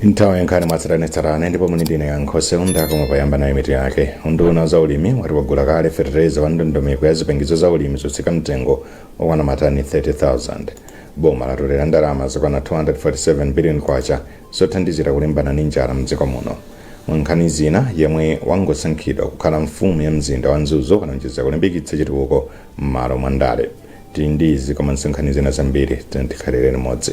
Nthawi yankhani mwatsatanetsatane, ndipo muli ndine Yankhose Undako. Poyamba nayo mitu yake. Unduna za ulimi wati wagula kale fetereza wa ndondomeko ya zipangizo za ulimi zotsika mtengo okwana matani 30,000. Boma latolera ndalama zokwana 247 billion kwacha zothandizira kulimbana ndi njala mdziko muno. Mu nkhani zina, yemwe wangosankhidwa kukhala mfumu ya mzinda wa Mzuzu analonjeza kulimbikitsa chitukuko m'malo mwa ndale. Tili ndi izi komanso nkhani zina zambiri, tikhalire limodzi.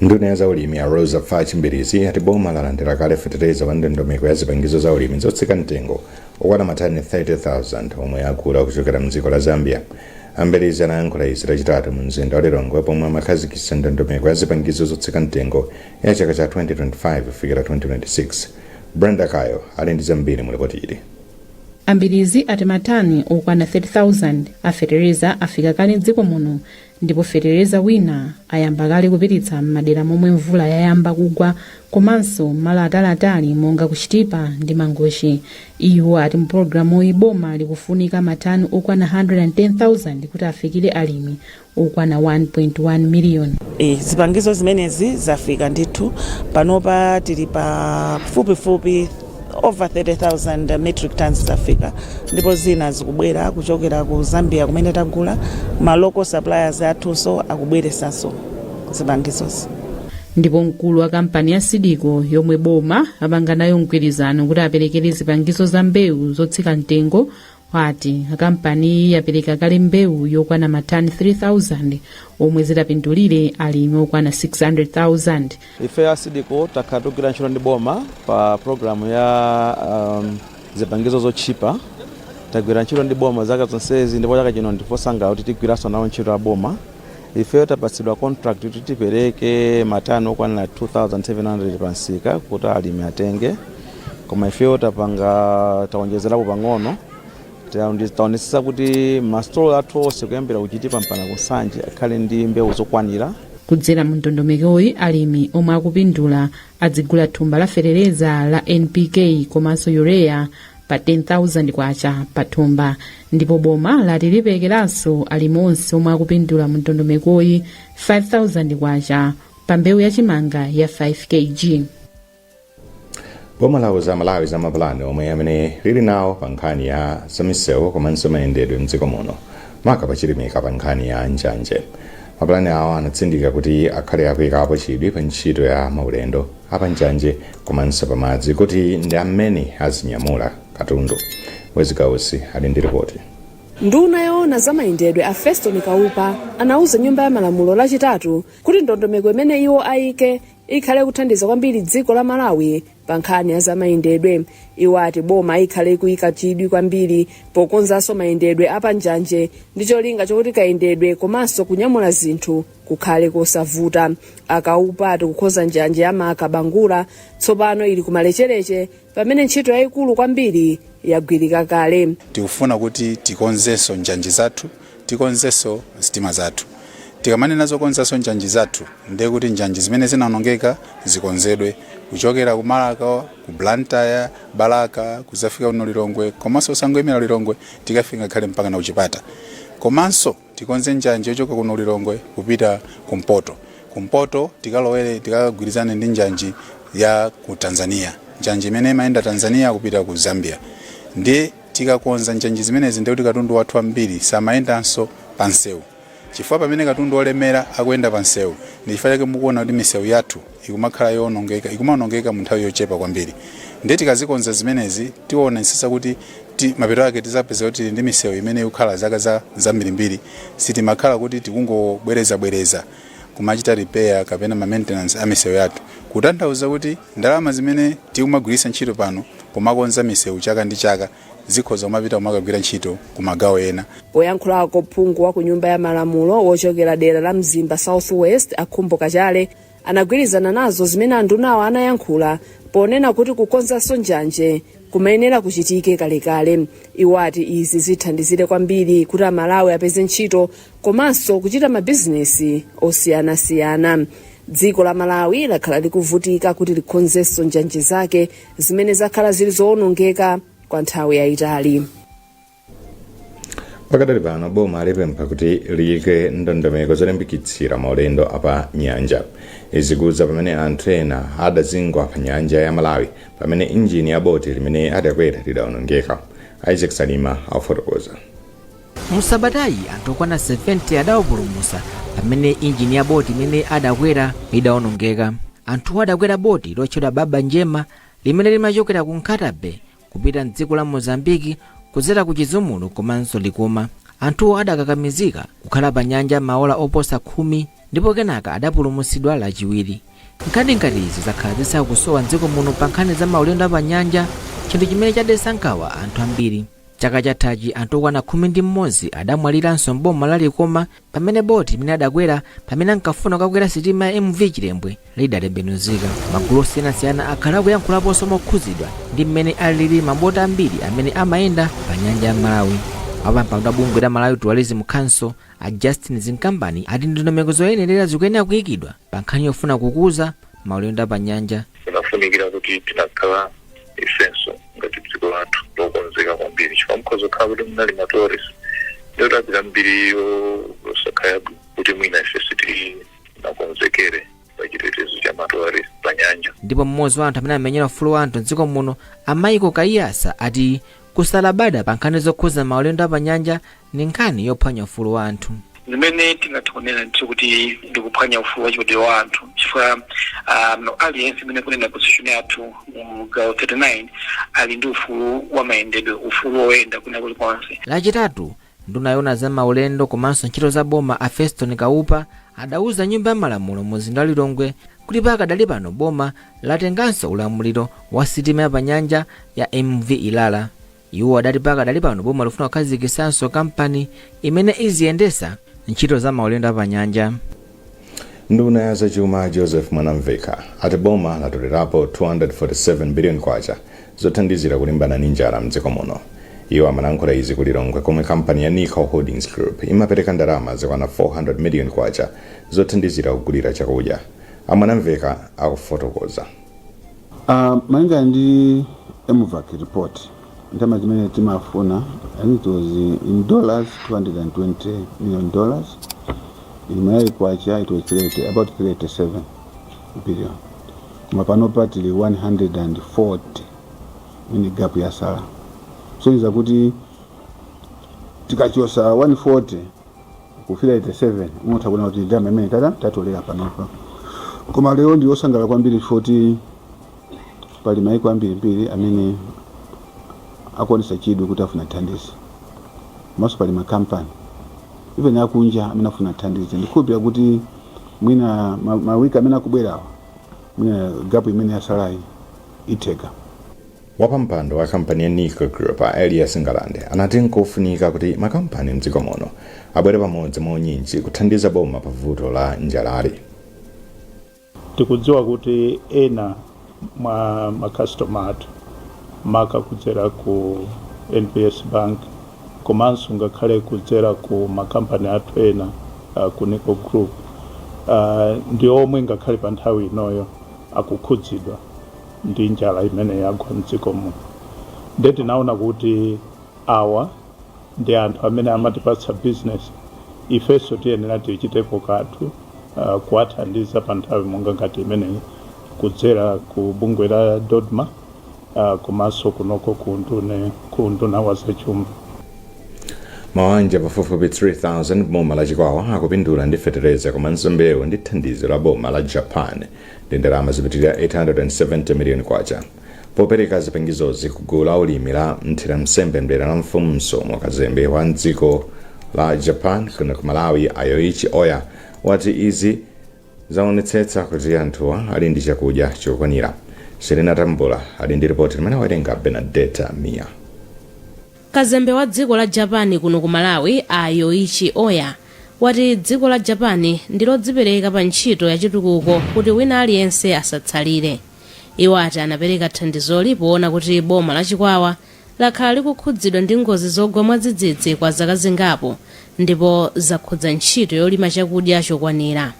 Nduna ya zaulimi ya Rosa Fatch Mbilizi yati boma lalandira kale fetereza wa ndondomeko ya zipangizo za ulimi zotsika mtengo okwana matani 30,000 omwe agula kuchokera mdziko la Zambia. Ambilizi anayankhula izi Lachitatu mu mzinda wa Lilongwe pomwe amakhazikitsa ndondomeko ya zipangizo zotsika mtengo ya chaka cha 2025 kufikira 2026. Brenda Kayo ali ndi zambiri mu ripoti ili. Ambilizi ati matani okwana 30,000 a fetereza afika kale mdziko muno, ndipo fetereza wina ayamba kale kupititsa m'madera momwe mvula yayamba kugwa komanso malo ataliatali monga ku Chitipa ndi Mangochi. Iwo ati mu pologalamuyi boma likufunika matani okwana 110,000 kuti afikire alimi okwana 1.1 miliyoni. Zipangizo zimenezi zafika ndithu. Panopa tili pa fupifupi over 30,000 metric tons zafika, ndipo zina zikubwera kuchokera ku Zambia kumene tagula. Ma local suppliers athunso akubweresanso zipangizozi. Ndipo mkulu wa kampani ya Seed Co, yomwe boma apanga nayo mgwirizano kuti aperekere zipangizo za mbewu zotsika mtengo, wati kampani yapereka kale mbewu yokwana matani 3000 omwe zitapindulire alimi okwana 600,000. Ife a Seed Co takhala tikugwira ntchito ndi boma pa programu ya zipangizo zotchipa. Tagwira ntchito ndi boma zaka zonsezi, ndipo chaka chino ndiposangalala kuti tigwiranso nawo ntchito ya boma. Ifeyo tapatsidwa contract kuti tipereke matani okwanira 2700 pa msika kuti alimi atenge, koma ifeyo tapanga taonjezerapo pang'ono. Taonetsetsa kuti masitolo athu onse kuyambira kuChitipa mpaka kuNsanje akhale ndi mbewu zokwanira. Kudzera mu ndondomekoyi, alimi omwe akupindula adzigula thumba la fetereza la NPK komanso urea pa 10,000 kwacha pa thumba, ndipo boma lati liperekeranso alimi onse omwe akupindula mu ndondomekoyi 5,000 kwacha pa mbewu yachimanga ya 5 kg. Boma lauza Malawi za mapulani omwe amene lili nawo pa nkhani ya zamisewu komanso mayendedwe mdziko muno, maka pachilimika pa nkhani ya njanje. Mapulani awo anatsindika kuti akhale akuyikapo chidwi pa ntchito ya maulendo apanjanje komanso pamadzi kuti ndi amene azinyamula katundu. Wezikausi ali ndi ripoti. Nduna yoona za mayendedwe a Feston Kaupa anauza Nyumba ya Malamulo Lachitatu kuti ndondomeko imene iwo ayike ikhale kuthandiza kwambiri dziko la Malawi pa nkhani ya zamayendedwe. Iwo ati boma ikhale kuyika chidwi kwambiri pokonzanso mayendedwe apanjanje ndi cholinga chokuti kayendedwe komanso kunyamula zinthu kukhale kosavuta. Akaupa ati kukonza njanje ya Marka Bangula tsopano ili kumalechereche, pamene ntchito yayikulu kwambiri yagwirika kale. Tikufuna kuti tikonzenso njanji zathu, tikonzenso sitima zathu. Tikamanena zokonzanso njanji zathu, ndiye kuti njanji zimene zinawonongeka zikonzedwe kuchokera ku Marka, ku Blantyre, Balaka, kuzafika kuno Lilongwe, komanso usangoyimira Lilongwe, tikafika ngakhale mpaka na kuChipata. Komanso tikonze njanji yochoka kuno Lilongwe kupita kumpoto. Kumpoto tikalowere, tikagwirizane ndi njanji ya ku Tanzania, njanji imene imayenda Tanzania kupita ku Zambia. Ndi tikakonza njanji zimenezi, ndiye kuti katundu wathu ambiri samayendanso pa msewu, chifukwa pamene katundu olemera akuyenda pa msewu, ndi chifukwa chake mukuona kuti misewu yathu ikumakhala yowonongeka, ikumaonongeka mu nthawi yochepa kwambiri. Ndiye tikazikonza zimenezi, tionetsetsa kuti mapeto ake tizapeza kuti tili ndi misewu imene ikukhala zaka za zambirimbiri. Sitimakhala kuti tikungobwerezabwereza kumachita repair kapena ma maintenance a misewu yathu, kutanthauza kuti ndalama zimene tikumagwiritsa ntchito pano pomakonza misewu chaka ndi chaka zikhoza kumapita kumakagwira ntchito ku magawo ena. Poyankhulako, phungu wa ku Nyumba ya Malamulo wochokera dera la Mzimba South West, Akhumbo Kachale, anagwirizana nazo zimene andunawo anayankhula ponena kuti kukonzanso njanje kumayenera kuchitike kalekale. Iwo ati izi zithandizire kwambiri kuti Amalawi apeze ntchito komanso kuchita mabizinesi osiyanasiyana. Dziko la Malawi lakhala likuvutika kuti likonzenso njanje zake zimene zakhala zili zowonongeka kwa nthawi yayitali. Pakadali pano boma lipempha kuti liyike ndondomeko zolimbikitsira maulendo apa nyanja. Izi kudza pamene anthu ena adazingwa pa nyanja ya Malawi pamene injini ya boti limene adakwera lidawonongeka. Isaac Salima afotokoza. Musabatayi anthu okwana 70 adawapulumutsa pamene injini ya boti imene adakwera idawonongeka. Anthuwo adakwera boti lotchedwa Baba Njema limene limachokera ku Nkhata Bay kupita mdziko la Mozambiki kudzera ku Chizumulu komanso Likoma. Anthuwo adakakamizika kukhala pa nyanja maola oposa 10 ndipo kenaka adapulumutsidwa Lachiwiri. Nkhani ngati izi zakhala zisakusowa mdziko muno pa nkhani za maulendo apanyanja, chinthu chimene chadetsa nkhawa anthu ambiri. Chaka chathachi anthu okwana 11 adamwaliranso mboma la Likoma pamene boti imene adakwera pamene ankafuna kukakwera sitima ya MV Chilembwe lidatembenuzika. Magulu osiyanasiyana akhala akuyankhulaponso mokhuzidwa ndi mmene alili maboti ambiri amene amayenda pa nyanja ya Malawi. Wapampando wa bungwe la Malawi Tourism Council, a Justin Zinkambani, ati ndondomeko zoyenerera zikuyenera kuyikidwa pa nkhani yofuna kukuza maulendo apanyanja. Kunafunikira kuti tinakhala ifenso ngati dziko lathu lokonzeka kwambiri, chifukwa mukhoza kukhala kuti munali ma tourist ndiyoti apita mbiri yosakhala yabwino kuti mwina ife sitinakonzekere pa chitetezo cha ma tourist pa nyanja. Ndipo mmodzi wa anthu amene amenyera ufulu wa anthu mdziko muno, a Michael Kaiyatsa, ati kusalabada pa nkhani zokhuza maulendo apanyanja ndi nkhani yophwanya ufulu wa anthu. Zimene tingathe kunena ndithu kuti ndikuphwanya ufulu wachibadwidwe wa anthu, chifukwa aliyense imene kunena constitution yathu mu gawo 39 ali ndi ufulu wa mayendedwe, ufulu woyenda kwina kulikonse. Lachitatu nduna yoona za maulendo komanso ntchito za boma, a Feston Kaupa, adauza Nyumba ya Malamulo mu mzinda wa Lilongwe kuti pakadali pano boma latenganso ulamuliro wa sitima yapanyanja ya MV Ilala. Iwo adati pakadali pano boma lifuna kukhazikisanso kampani imene iziyendesa ntchito za maulendo apanyanja. Nduna ya zachuma Joseph Mwanamveka ati boma latolerapo 247 billion kwacha zothandizira kulimbana ndi njala mdziko muno. Iwo amalankhula izi ku Lilongwe komwe kampani ya Nico Holdings Group imapereka ndalama zokwana 400 million kwacha zothandizira kugulira chakudya. A Mwanamveka akufotokoza. Malinga ndi MVAC report, ndalama zimene timafuna, I think it was in dollars $220 million. In Malawi kwacha it was 30, about 37 billion, koma panopa tili 140 imene gap yasala. So iza kuti tikachosa 140 kufika 87, umutha kuona kuti ndalama imene tata tatolera panopa. Koma lero ndi osangalala kwambiri chifukwa pali maiko ambirimbiri amene akuonesa chidwi kuti afuna thandizo, komanso pali makampani even akunja amene afuna thandizo. Ndikhulupira kuti mwina mawiki amene akubwerawa, mwina gap imene yasalayi itheka. Wapampando wa kampani ya Nico Group, a Elias Ngalande, anati nkofunika kuti makampani mdziko muno abwere pamodzi maunyinji kuthandiza boma pa vuto la njalali. Tikudziwa kuti ena mwa makastoma athu, maka kudzera ku NBS Bank komanso ngakhale kudzera ku makampani athu ena ku Nico Group, ndi omwe ngakhale pa nthawi inoyo akukhudzidwa ndi njala imene yagwa mdziko muno. Nde tinaona kuti awa ndi anthu amene amatipatsa business, ifenso tiyenera tichitepo kanthu kuwathandiza pa nthawi monga ngati imeneyi kudzera ku bungwe la DoDMA komanso kunoko ku nduna wa zachuma. Mabanja pafupifupi 3000 boma la Chikwawa akupindula ndi fetereza komanso mbewu ndi thandizo la boma la Japan ndi ndalama zopitirira 870 miliyoni kwacha. Popereka zipangizozi ku gulu la ulimi la Mthiramsembe mdera la Mfumu Msomo, kazembe wa mdziko la Japan kuno ku Malawi, a Yoichi Oya, wati izi zaonetsetsa kuti anthuwa ali ndi chakudya chokwanira. Selina Tambula ali ndi ripoti limene wawerenga Benadeta Mia. Kazembe wa dziko la Japan kuno ku Malawi, a Yoichi Oya, wati dziko la Japan ndi lodzipereka pa ntchito ya chitukuko kuti wina aliyense asatsalire. Iwo ati anapereka thandizoli poona kuti boma la Chikwawa lakhala likukhudzidwa ndi ngozi zogwa mwadzidzidzi kwa zaka zingapo ndipo zakhudza ntchito yolima chakudya chokwanira.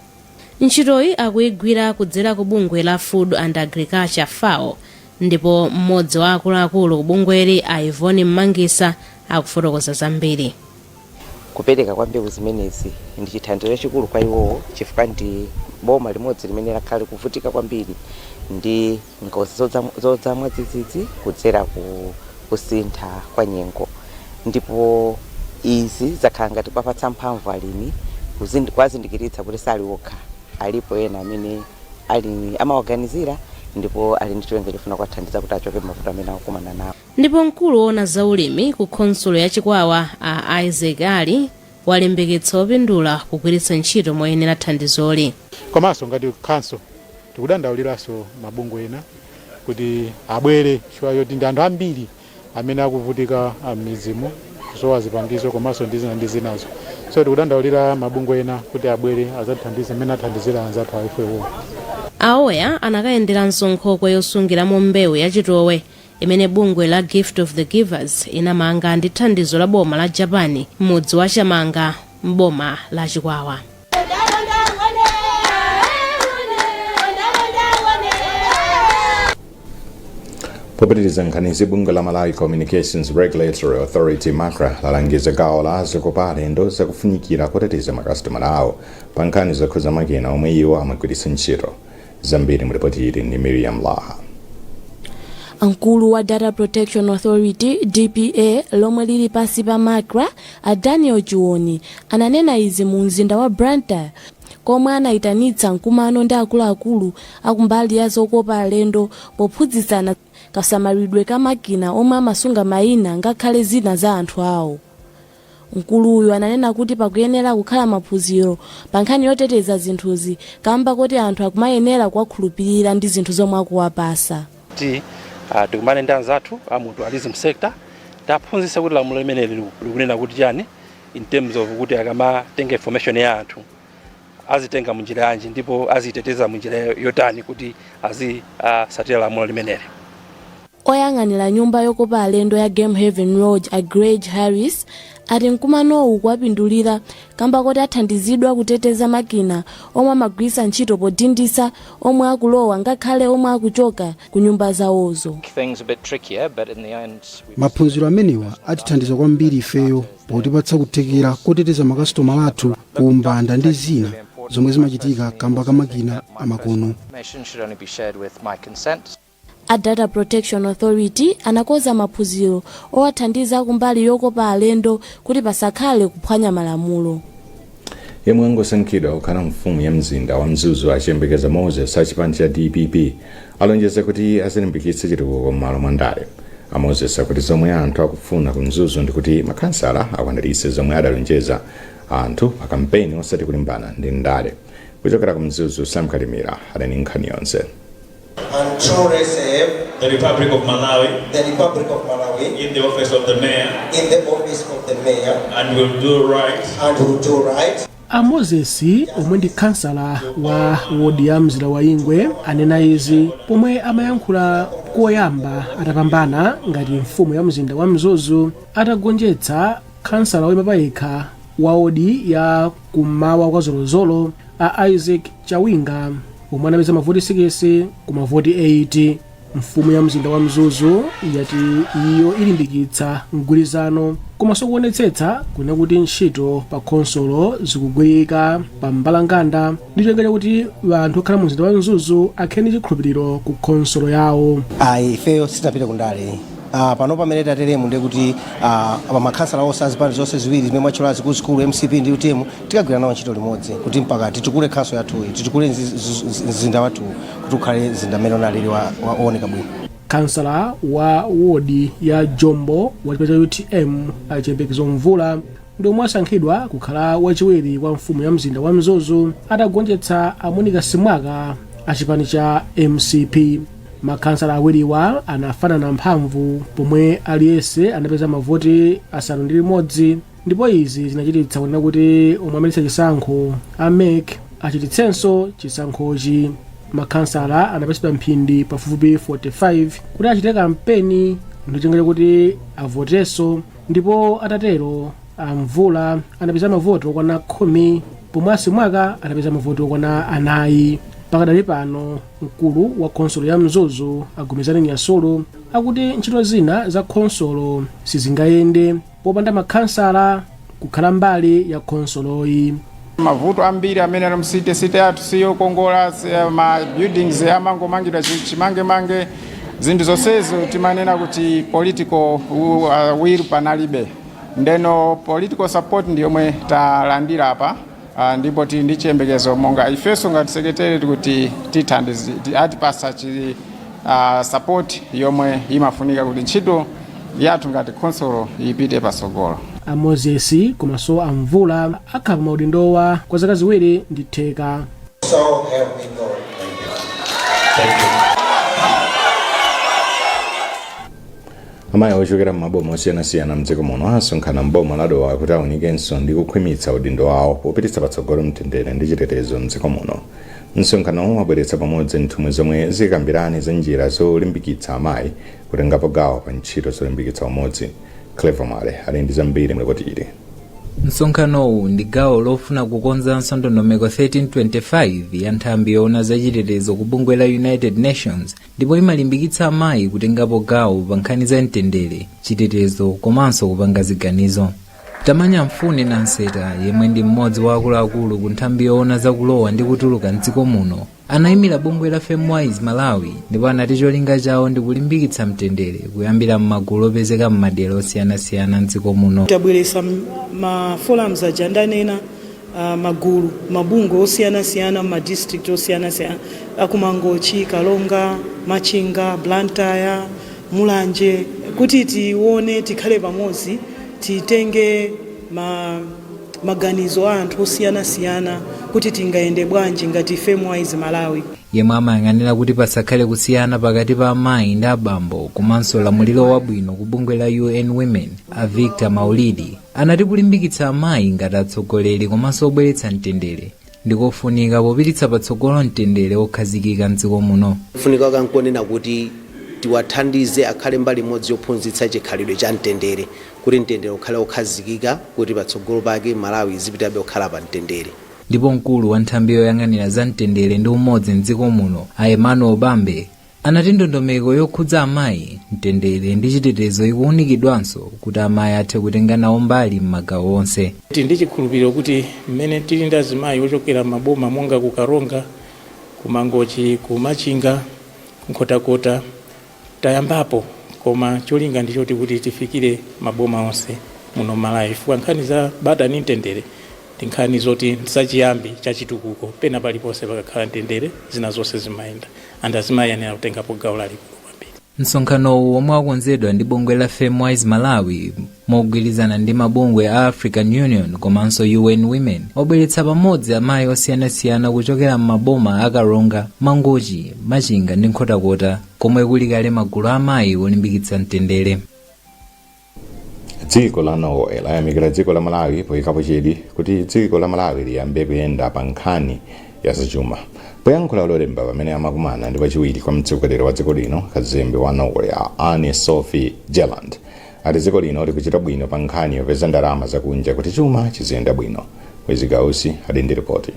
Ntchitoyi akuyigwira kudzera ku bungwe la Food and Agriculture, FAO, ndipo mmodzi wa akuluakulu ku bungweli, a Yvonne Mmangisa, akufotokoza zambiri. Kupereka kwa mbewu zimenezi ndi chithandizo chachikulu kwa iwowo, chifukwa ndi boma limodzi limene lakhala likuvutika kwambiri ndi ngozi zodza mwadzidzidzi kudzera ku kusintha kwa nyengo, ndipo izi zakhala ngati kuwapatsa mphamvu alimi, kuwazindikiritsa kuti sali okha, alipo ena amene ali amawaganizira ndipo ali ndi cholinga chofuna kuwathandiza kuti achoke mavuto amene akukumana nawo. Ndipo mkulu woona zaulimi ku khonsolo ya Chikwawa, a Isaac Ali, walimbikitsa opindula kugwiritsa ntchito moyenera thandizoli. Komanso ngati council tikudandauliranso mabungwe ena kuti abwere, chifukwa choti ndi anthu ambiri amene akuvutika m'midzimu kusowa zipangizo komanso ndi zina ndi zinazo. So tikudandaulira mabungwe ena kuti abwere adzathandize mmene athandizira anzathu a FAO. A Oya anakayenderanso nkhokwe yosungiramo mbewu yachitowe imene bungwe la Gift of the Givers inamanga ndi thandizo la boma la Japan m'mudzi wa Chamanga m'boma la Chikwawa. Popitiriza nkhanizi, bungwe la Malawi Communications Regulatory Authority, MACRA, lalangiza gawo la zokopa alendo zakufunikira koteteza makasitomala awo pa nkhani zokhuza makina omwe iwo amagwiritsa ntchito. Zambiri mulipoti ili ndi Miriam Laha. Mkulu wa Data Protection Authority, DPA, lomwe lili pansi pa MACRA, a Daniel Chiwoni, ananena izi mu mzinda wa Blantyre komwe anayitanitsa mkumano ndi akuluakulu akumbali ya zokopa alendo pophunzitsana kasamalidwe ka makina omwe amasunga mayina ngakhale zina za anthu awo. Mkuluyu ananena kuti pakuyenera kukhala maphunziro pa nkhani yoteteza zinthuzi kamba koti anthu akumayenera kuwakhulupirira ndi zinthu zomwe akuwapasa. Ti tikumane ndi anzathu a mu tourism sector, taphunzitsa kuti lamulo limeneli likunena kuti chani in terms of kuti akamatenga information ya anthu azitenga munjira yanji ndipo aziteteza munjira yotani kuti azisatira lamulo limeneli. Oyang'anira nyumba yokopa alendo ya Game Haven Lodge, a Greg Harris, ati mkumanowu kuwapindulira kamba koti athandizidwa kuteteza makina omwe amagwiritsa ntchito podindisa omwe akulowa ngakhale omwe akuchoka ku nyumba zawozo. Maphunziro amenewa atithandiza kwambiri ifeyo potipatsa kuthekera koteteza makasitomala athu ku umbanda ndi zina zomwe zimachitika kamba ka makina amakono. A Data Protection Authority anakonza maphunziro owathandiza kumbali yokopa alendo kuti pasakhale kuphwanya malamulo. Yemwe angosankhidwa kukhala mfumu ya mzinda wa Mzuzu, a Chiyembekezo Moses, a chipani cha DPP, alonjeza kuti azilimbikitsa chitukuko m'malo mwa ndale. A Moses akuti zomwe anthu akufuna ku Mzuzu ndikuti makhansala akwaniritse zomwe adalonjeza anthu pa kampeni, osati kulimbana ndi ndale. Kuchokera ku Mzuzu, Sam Kalimira ali ndi nkhani yonse. And truly serve the Republic of Malawi, the Republic of Malawi, in the office of the mayor, in the office of the mayor, and will do right, and will do right. A Moses, omwe ndi khansala wa wodi ya Mzira wa Ingwe, anena izi pomwe amayankhula koyamba atapambana ngati mfumu ya mzinda wa Mzuzu atagonjetsa khansala woyima payekha wa wodi ya kummawa kwa Zolozolo, a Isaac Chawinga, omwe anapeza mavoti 6 ku mavoti 8. Mfumu ya mzinda wa Mzuzu yati iyo ilimbikitsa mgwirizano komanso kuonetsetsa kuna kuti ntchito pa khonsolo zikugwirika pa mbalanganda ndi cholinga chakuti anthu okhala mu mzinda wa Mzuzu akhale ndi chikhulupiriro ku khonsolo yawo. Ayi, ifeyo sitinapite kundale. Pano pamene tateremu ndiye kuti makhansala onse azipani zonse ziwiri zimene mwatchula zikuluzikulu, MCP ndi UTM, tikagwira nawo ntchito limodzi kuti mpaka titukule khanso yathuyi, titukule mzinda wathu kuti ukhale mzinda mmene unalili wooneka bwino. Khansala wa wodi ya Jombo wa chipani cha UTM, a Chiyembekezo Mvula, ndi omwe asankhidwa kukhala wachiwiri kwa mfumu ya mzinda wa Mzuzu atagonjetsa a Monica Simwaka a chipani cha MCP. Makhansala awiriwa anafanana mphamvu pomwe aliyense anapeza mavoti 6, ndipo izi zinachititsa kunena kuti omwe amayendetsa chisankho a MEC achititsenso chisankhochi. Makhansala anapatsidwa mphindi pafupifupi 45 kuti achite kampeni ndi cholinga chakuti avotenso, ndipo atatero a Mvula anapeza mavoti okwana 10 pomwe a Simwaka anapeza mavoti okwana 4. Pakadali pano mkulu wa khonsolo ya Mzuzu, a Gomezgani Nyasulu, akuti ntchito zina za khonsolo sizingayende popanda makhansala. kukhala mbali ya khonsoloyi. Mavuto ambiri amene ali m'city, city yathu siyokongola, ma buildings amangomangidwa chimangemange. Zinthu zonsezo timanena kuti political will panalibe. Ndeno political support ndi yomwe talandira apa, ndipo tili ndi chiyembekezo monga ifenso ngati secretariat kuti tithandize, atipasa support yomwe imafunika kuti ntchito yathu ngati khonsolo ipite pasogolo. A Moses komanso a Mvula akhala pa maudindowa kwa zaka 2.5. So help me God. Thank you. Amayi ochokera m'maboma osiyanasiyana mdziko muno asonkhana m'boma la Dowa kuti aunikenso ndi kukhwimitsa udindo wawo popititsa patsogolo mtendere ndi chitetezo mdziko muno. Msonkhanowu wabweretsa pamodzi nthumwi zomwe zikambirane za njira zolimbikitsa amayi kutengapo gawo pa ntchito zolimbikitsa umodzi. Clever Mwale ali ndi zambiri mlipoti ili. Msonkhanowu ndi gawo lofuna kukonzanso ndondomeko 1325 ya nthambi yoona zachitetezo ku bungwe la United Nations, ndipo imalimbikitsa amayi kutengapo gawo pa nkhani za mtendere, chitetezo komanso kupanga ziganizo. Tamanya Mfune Nanseta, yemwe ndi mmodzi wa akuluakulu ku nthambi yoona zakulowa ndi kutuluka mdziko muno, anayimira bungwe la Femwise Malawi ndipo anati cholinga chawo ndi kulimbikitsa mtendere kuyambira m'magulu opezeka m'madera osiyanasiyana mdziko muno. Tabweretsa ma forums aja ndanena, magulu, mabungwe osiyanasiyana ma district osiyanasiyana akuMangochi, Karonga, Machinga, Blantyre, Mulanje, kuti tione, tikhale pamodzi, titenge maganizo a anthu osiyanasiyana kuti tingayende bwanji ngati Femwise Malawi. Yemwe amayang'anira kuti pasakhale kusiyana pakati pa amayi ndi abambo komanso ulamuliro wabwino ku bungwe la UN Women, a Victor Maulidi, anati kulimbikitsa amayi ngati atsogoleri komanso obweretsa mtendere ndikofunika popititsa patsogolo mtendere wokhazikika mdziko muno. Kufunika kankonena kuti tiwathandize akhale mbali imodzi yophunzitsa chikhalidwe cha mtendere, kuti mtendere ukhale wokhazikika, kuti patsogolo pake Malawi izipitabe kukhala pa mtendere. Ndipo mkulu wa nthambi yoyang'anira za mtendere ndi umodzi mdziko muno, a Emmanuel Bambe, anati ndondomeko yokhudza amayi, mtendere ndi chitetezo ikuwunikidwanso kuti amayi athe kutenga nawo mbali m'magawo onse. Tili ndi chikhulupiriro kuti mmene tili ndi azimayi ochokera maboma monga ku Karonga, ku Mangochi, ku Machinga, ku Nkhotakota, tayambapo, koma cholinga ndi choti kuti tifikire maboma onse muno Malawi, chifukwa nkhani za bata ndi mtendere ndi nkhani zoti zachiyambi cha chitukuko. Pena paliponse pakakhala mtendere, zina zonse zimayenda, and azimayi ayenera kutengapo gawo lalikulu kwambiri. Msonkhanowu, womwe wakonzedwa ndi bungwe la Femwise Malawi mogwirizana ndi mabungwe a African Union komanso UN Women, wabweretsa pamodzi amayi osiyanasiyana kuchokera m'maboma a Karonga, Mangochi, Machinga ndi Nkhotakota, komwe kuli kale magulu a amayi olimbikitsa mtendere. Dziko la Norway layamikira dziko la Malawi poyikapo chidwi kuti dziko la Malawi liyambe kuyenda pa nkhani ya zachuma. Poyankhula Lolemba pamene amakumana ndi wachiwiri kwa mtsogoleri wa dziko lino, kazembe wa Norway a Anne Sophie Gjelland ati dziko lino likuchita bwino pa nkhani yopeza ndalama zakunja kuti chuma chiziyenda bwino. Wezi Gausi ali ndi ripoti.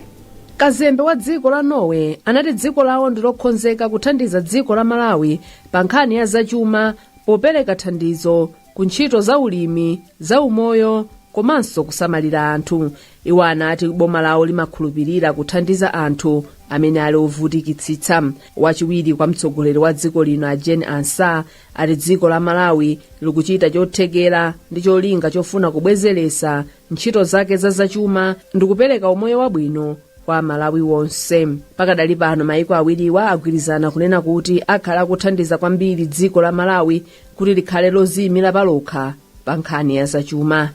Kazembe wa dziko la Norway anati dziko lawo ndi lokonzeka kuthandiza dziko la Malawi pa nkhani ya zachuma popereka thandizo ku ntchito za ulimi, za umoyo komanso kusamalira anthu. Iwo anati boma lawo limakhulupirira kuthandiza anthu amene ali ovutikitsitsa. Wachiwiri kwa mtsogoleri wa dziko lino a Jane Ansah ati dziko la Malawi likuchita chothekera ndi cholinga chofuna kubwezeretsa ntchito zake za zachuma ndi kupereka umoyo wabwino kwa Amalawi wonse. Pakadali pano maiko awiriwa agwirizana kunena kuti akhala akuthandiza kwambiri dziko la Malawi kuti likhale loziyimira palokha pa nkhani ya zachuma.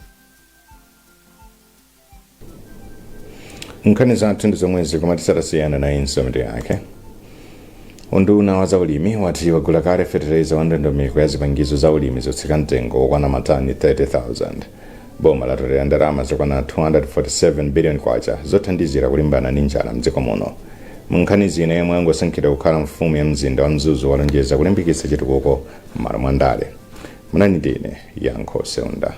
Nkhani zathu ndi zomwezi, koma tisadasiyana nayinso mitu yake. Unduna wa zaulimi wati wagula kale fetereza wa ndondomeko ya zipangizo za ulimi zotsika mtengo wokwana matani 30,000. Boma latolera ndalama zokwana 247 billion kwacha zothandizira kulimbana ndi njala mdziko muno. Mu nkhani zina, yemwe angosankhidwa kukhala mfumu ya mzinda wa Mzuzu walonjeza kulimbikitsa chitukuko m'malo mwa ndale. Munali ndine Yankho Seunda.